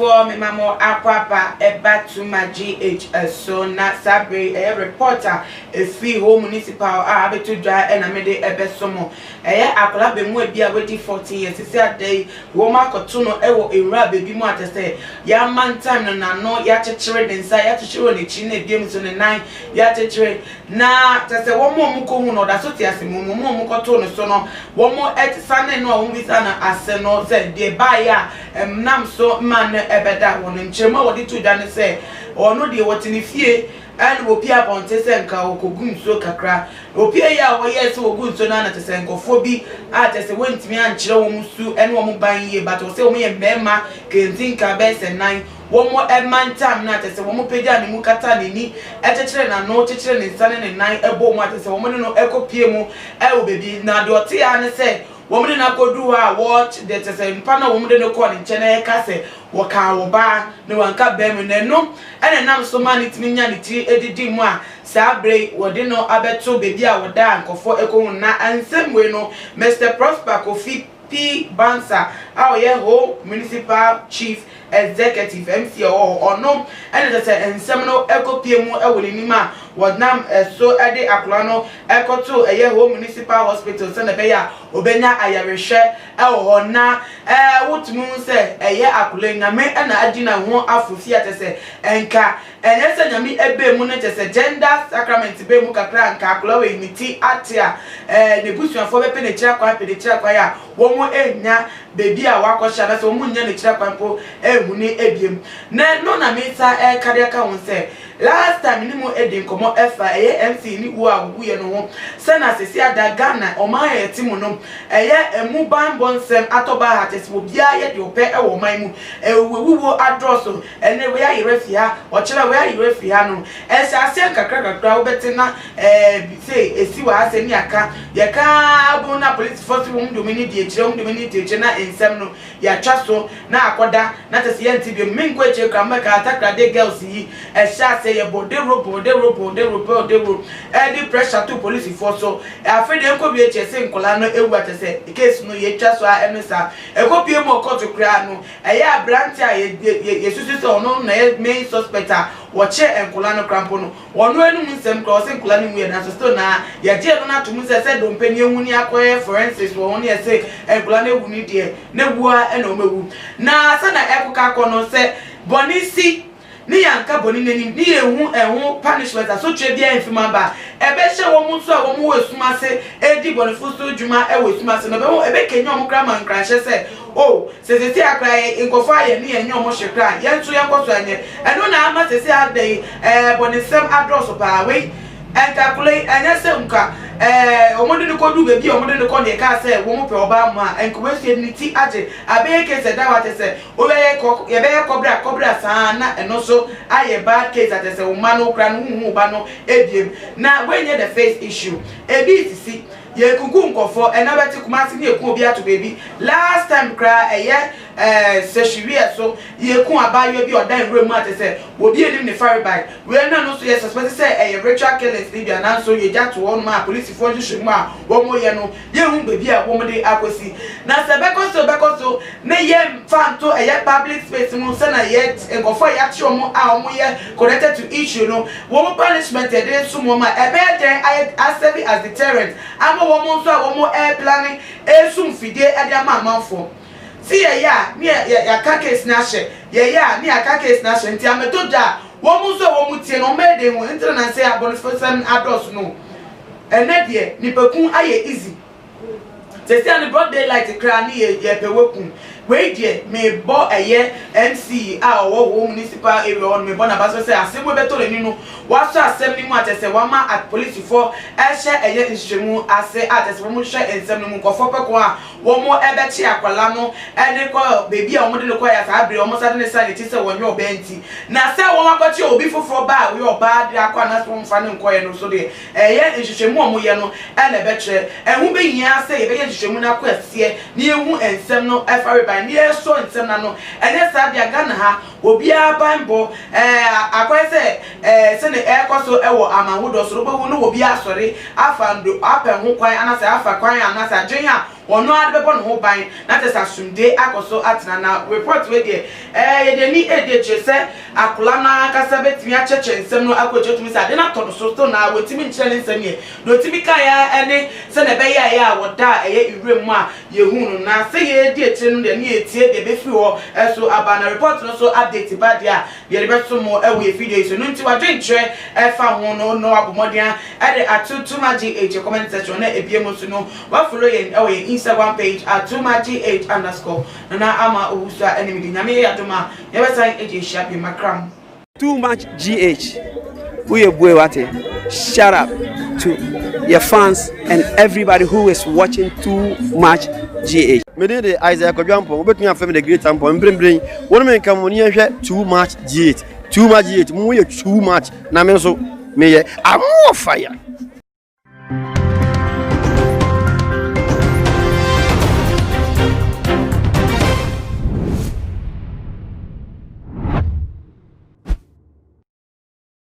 Abusuafoɔ, mema mo akwaaba ɛba Tuma GH so. Na saa bere ɛyɛ report a ɛfiri Ho Municipal a abɛto dwa ɛna mede ɛbɛso mo. Ɛyɛ akwadaa bɛmu bi a wadi 14 years, sisi ada yi wɔn akɔto no ɛwɔ nwura beebi mu a kyerɛ sɛ yɛama ntam no n'ano, yɛakyekyere ne nsa, yɛakyekyere wɔ n'akyi, na ebiem nso ne nan yɛakyekyere. Na kyerɛ sɛ wɔn a wɔn kɔ hu no, ɔda so te ase mu. Wɔn a wɔn kɔto no so no, wɔn ɛte sane no a wɔn bisa no ase no sɛ deɛ baayɛ a ɛnam so mma no ɛbɛda wɔn nkyɛn mu a wɔde to dwa no sɛ ɔno deɛ, wɔte ne fie ɛna wɔpie abɔnten sɛ nka wɔkɔgu nsuo kakra. Opie yi a wɔyɛ sɛ wɔgu nsuo no ana kyerɛ sɛ nkɔfoɔ bi a kyerɛ sɛ wɔntumi ankyerɛ wɔn su ɛne wɔn ban yie, but wɔsɛ wɔn yɛ mmarima kentinka bɛyɛ sɛ nan, wɔn ɛma ntam no a kyerɛ sɛ wɔn pagya ne mu, kata n'ani, ɛkyekyere n'ano, kyekyere ne nsa ne ne nan ɛbɔ mu a kyerɛ sɛ wɔn ne no ɛkɔ mu ɛwɔ beebi. Na deɛ ɔte ya ne sɛ wɔn de no akɔdu hɔ a wɔ deɛ kyerɛ sɛ mpa na wɔn de no kɔɔ ne nkyɛn ɛka sɛ wɔkaa ɔbaa na wɔnka bɛrima na ɛno ɛna nam so ma ne tumi nya ne tiri edidi mu a saa bere wɔde no abɛto beebi a wɔda nkɔfoɔ ɛkɔhu. Na nsɛm wei no, Mr Prosper Kofi P Bansa a ɔyɛ Ho Municipal Chief Executive, MC ɔwɔ hɔ, ɔno ɛna kyerɛ sɛ nsɛm no ɛkɔpie mu ɛwɔ n'anim a wɔnam ɛso ɛde akwadaa no ɛkɔto ɛyɛ Ho Municipal Hospital sɛnɛ ɛbɛyɛ a obɛnya ayarehwɛ ɛwɔ hɔ. Na wotumi sɛ ɛyɛ akwadaa, Nyame ɛna adi na ho afofi a kyerɛ sɛ ɛnka ɛnyɛ sɛ Nyame ɛbɛn mu no, kyerɛ sɛ gender sacrament bɛn mu kakra, nka akwadaa wɔ ne ti ate a n'ebusuafoɔ bɛpɛ n'akyiri akwan, pɛ n'akyiri akwan a wɔn enya beebi a wakɔhyɛ anaasɛ wɔn nya n'akyiri akwan mpo ehu ne ebiem. Na no na mesa ɛka de aka ho sɛ last time ne mu edi nkɔmɔ ɛfa ɛyɛ MC ne wo a wuyɛ no ho sɛ na sisi ada Ghana ɔman a yɛte mu no, ɛyɛ emu banbɔ nsɛm atɔba ha, kyɛ sɛ obiara yɛ deɛ ɔpɛ ɛwɔ ɔman mu, ewuwuo adɔɔso. Ɛnɛ wei ayerɛ fi ha, ɔkyerɛ wei ayerɛ fi ha no, ɛhyɛ aseɛ nkakra kakra. Wobɛte na sɛ esi wɔ ha sɛ ne aka yɛka abo na polisifoɔ so wɔn dome ne di akyire, wɔn dome ne di akyire, na nsɛm no yɛatwa so na akɔda na kyɛ sɛ yɛnte bi menkɔ akyire kora. Mmɛka Takoradi girls yi, ɛhyɛ aseɛ yɛbɔ dewuro, bɔ dewuro, bɔ dewuro, bɔ dewuro, ɛde pressure to polisifoɔ so. Afei deɛ nkɔ bi akyire sɛ nkɔla no ewu akyɛ sɛ case no yɛtwa so a ɛno saa ɛkɔ pie mu ɔkɔto koraa no, ɛyɛ aberante a yɛsusu sɛ ɔno na yɛ main suspect a wɔkyɛ nkɔla no kora mpo no, ɔno anum nsɛm kora ɔsɛ nkɔla no mu yɛ. Nanso still na yɛgye no no ato mu sɛ dompe ne ehu ne akɔyɛ forensics wɔ ho ne yɛsɛ nkɔla no ewu ne deɛ ne wua ɛna ɔmo ewu. Na sɛ na ɛkɔka akɔ no sɛ bɔne si ne yɛnka bɔne n'anim ne yɛhu ɛho punishment, asotwe biara mfi mu aba, ɛbɛhyɛ wɔn nso a wɔn wɔ esum ase edi bɔnefo so dwuma ɛwɔ esum ase no, ɛbɛho ɛbɛkenya wɔn kora ma nkranhyɛ sɛ o sɛ sɛsi akora yɛ nkɔfo ayɛ ne yɛn nyɛ wɔn hwɛ kora, yɛn nso yɛn kɔ so ɛnyɛ. Ɛno na ama sɛsi ada yi bɔnesɛm adɔɔso paa. Wei nkakola yi, ɛnyɛ sɛ nka wɔn de no kɔ du beebi a wɔn de no kɔ ne yɛka sɛ wɔn pɛ ɔbaa mu a, nka wɔasie ne ti agye abɛyɛ case ɛda hɔ akyɛ sɛ wobɛyɛ kɔ, yɛbɛyɛ kɔbra kɔbra saa na ɛno nso ayɛ bad case akyɛ sɛ wo ma no kora no huhu ba no ebiem. Na wɔnyɛ the first issue ebi sisi yɛkuku nkɔfɔ ɛna bɛte Kumase ne yɛku obi ato beebi. Last time koraa ɛyɛ sɛhwiwiɛ so yɛku abaayewa bi ɔda nwura mu akyɛ sɛ obi anim ne farebae. Wei na no nso yɛ suspect sɛ ɛyɛ ritual killings ne bi ananso yɛgya to hɔ nom a polisifoɔ nhyehyɛ mu a wɔn yɛ no, yɛhu beebi a wɔn de akɔsi. Na sɛ bɛkɔ so bɛkɔ so ne yɛ mfa nto ɛyɛ public space mu sɛ na yɛ nkɔfoɔ a yɛakye wɔn a wɔn yɛ connected to issue no, wɔn punishment yɛde nso wɔn a ɛbɛyɛ dɛn ayɛ aserve as deterrent ama wɔn nso a wɔn ɛɛplan esum fidie ɛde ama amanfoɔ si yɛyɛ a ne yɛ yɛaka case n'ahyɛ, yɛyɛ a ne yɛaka case n'ahyɛ. Nti ameto dwa a wɔn nso a wɔn tie no, wɔn bɛyɛ den ho. Nti na sɛ abɔnefosɛm adɔɔso no, ɛnɛ deɛ nipakun ayɛ easy sɛsi a ne broad daylight koraa ne yɛ yɛpɛ wekum. Wei deɛ, mebɔ ɛyɛ MC a ɔwɔ Ho Municipal area hɔ no, mebɔ n'aba so sɛ asɛm wo bɛtɔ n'ani no, wasɔ asɛm no mu akyɛ sɛ wama apolisifoɔ ɛhyɛ ɛyɛ nhwehwɛmu ase a kyɛ sɛ wɔn hwɛ nsɛm no mu. Nkɔfoɔ pɛko a wɔn ɛbɛkye akwala no ɛde kɔ beebi a wɔn de no kɔ yɛ saa abiri wɔn nsa de ne sa ne ti sɛ wɔnyɛ ɔbaa. Nti na sɛ wɔn akɔkye obi foforɔ ba a wɔyɛ ɔbaa de akɔ anaasɛ wɔn fa ne nkɔyɛ no so deɛ, ɛyɛ nhwehwɛmu a wɔyɛ no ɛna ɛbɛkyerɛ. Ɛho bɛhia sɛ yɛbɛyɛ nhwehwɛmu no akɔ aseɛ na yɛhu nsɛm no ɛfa reba na yɛsɔ nsɛm n'ano. Ɛnyɛ saa deɛ, Ghana ha Obiara banbɔ ɛɛ akɔyɛ sɛ ɛɛ sɛnea ɛrekɔ so wɔ aman ahodoɔ so no, wobɛhu no obiara asɔre afa ndo apɛ ho kwan anaasɛ afa kwan anaasɛ adwene a ɔno ara de bɛbɔ ne ho ban na kyerɛ sɛ asomdwoe akɔ so atena. Na report wei deɛ ɛɛ yɛde ani redi akyire sɛ akwadaa no ankasa bɛtumi akyerɛkyerɛ nsɛm no akɔ akyire, wotumi sɛ ade no atɔ no so still na wɔntumi nkyerɛ ne nsɛm yie. Deɛ ɔtumi kaeɛ ara ne sɛdeɛ ɛbɛyɛ a ɛyɛ a wɔda a ɛyɛ nwura mu a Yɛhuu no, na sɛ yɛredi akyire no deɛ, ne yɛretie deɛ ɛbɛfiri hɔ so aba, na report no so update ba deɛ a, yɛde bɛto mo wɔ yɛn video yi so. Ɛno nti w'adwenkyerɛ ɛfa ho no, na wabɔ mmɔden de ato TooMuchGH comment section, na ebiem nso no, wa follow yɛn wɔ yɛn Instagram page at TooMuchGH underscore. Nana Ama Owusu a ɛne me di. Nyame yɛ adom a, yɛbɛsan adi ahyia bio. Makram. Too much GH woyɛ bue wate shut up to your fans and everybody who is watching too much GH. Me din de Isaiah Kwadwo Ampong, wobɛtumi afrɛ me The Great Ampong. Mprempren, wo ne me nka mo ne yɛnhwɛ Too Much GH. Too Much GH, mo yɛ too much na me nso meyɛ I'm more fire.